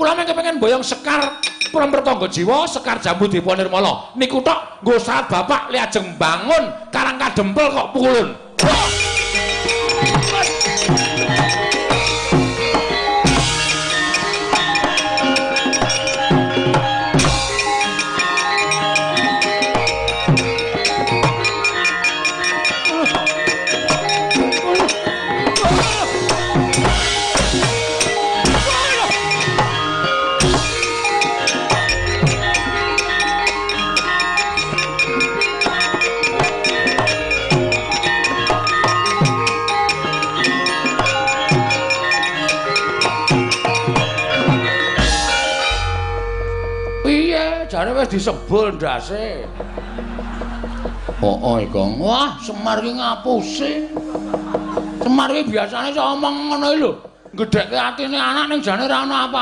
Kula mung kepengin boyong Sekar Premretangga Jiwa, Sekar Jambu Dipa Nirmala. Niku tok nggo syarat bapak li ajeng bangun Karang Kadempel kok pukulun. Jare wis disebul ndase. Heeh, Kang. Wah, Semar ki ngapusi. Semar ki biasane iso omong ngono iki lho. Gedhekke atine anak ning jane ora ana apa.